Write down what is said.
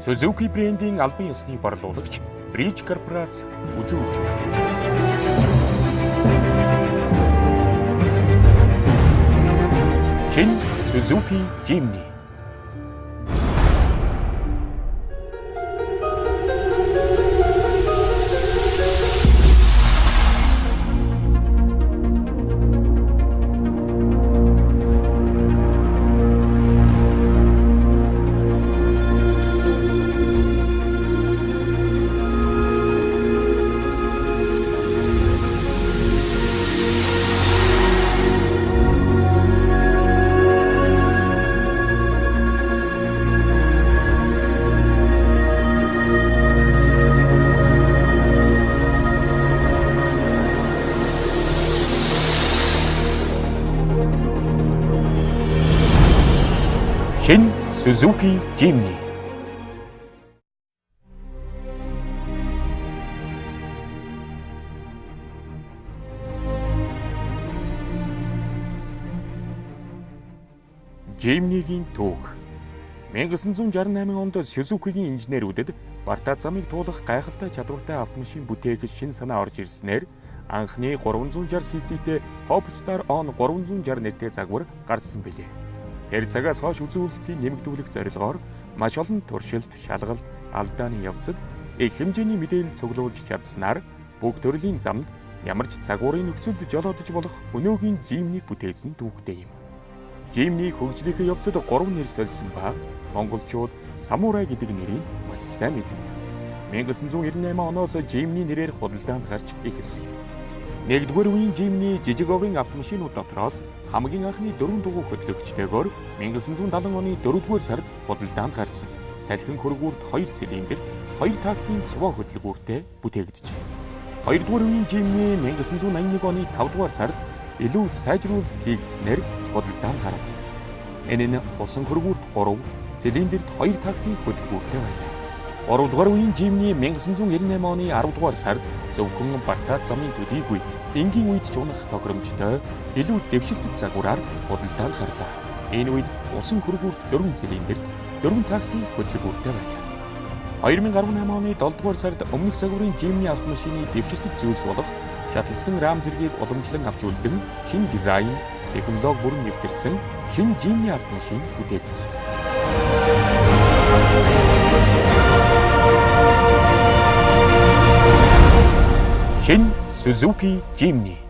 Suzuki брендийн албан ёсны борлуулагч Bridge Corporation үзүүлж байна. Шинэ Suzuki Jimny. Шинэ Suzuki Jimny. Jimny-гийн түүх. 1968 онд Suzuki-гийн инженерүүдэд Барта замыг туулах гайхалтай чадвартай автомашин бүтээх шинэ санаа орж ирснээр анхны 360 cc-тэй Hopstar On 360 нэртэй загвар гарсан билээ. Тэр цагаас хойш үзүүлэлтийг нэмэгдүүлэх зорилгоор маш олон туршилт, шалгалт, алдааны явцад их хэмжээний мэдээлэл цуглуулж чадсанаар бүх төрлийн замд ямар ч загварын нөхцөлд жолоодож болох өнөөгийн Jimny-г бүтээсэн түүхтэй юм. Jimny хөгжлийнхээ явцад 3 нэр сольсон ба монголчууд Самурай гэдэг нэрийг маш сайн мэднэ. 1998 оноос Jimny нэрээр худалдаанд гарч эхэлсэн юм. Нэгдүгээр үеийн Jimny жижиг овын автомашинууд дотроос хамгийн анхны 4 дугуй хөдлөгчтэйгээр 1970 оны 4-р сард худалдаанд гарсан. Салхин хөргүүрт 2 цилиндрт 2 тактын цуваа хөдөлгүүртэй бүтээгдэжээ. 2-р үеийн Jimny 1981 оны 5-р сард илүү сайжруулалт хийгдснээр худалдаанд гарав. Энэ нь усан хөргүүрт 3, цилиндрт 2 тактын хөдөлгүүртэй байлаа. 3-р үеийн Jimny 1998 оны 10-р сард зөвхөн Бартад замын төдийгүй энгийн үед ч унах тохиромжтой илүү дэвшилтэт загвараар худалдаанд гарлаа. Энэ үед усан хөргүүрт 4 цилиндрт 4 тактын хөдөлгүүртэй байлаа. 2018 оны 7-р сард өмнөх загварын Jimny автомашины дэвшилтэт зүйлс болох шатлсан рам зэргийг уламжлан авч үлдэн шинэ дизайн, технологи бүрэн нэвтэрсэн шинэ Jimny автомашин бүтээгдсэн. Шинэ Suzuki Jimny.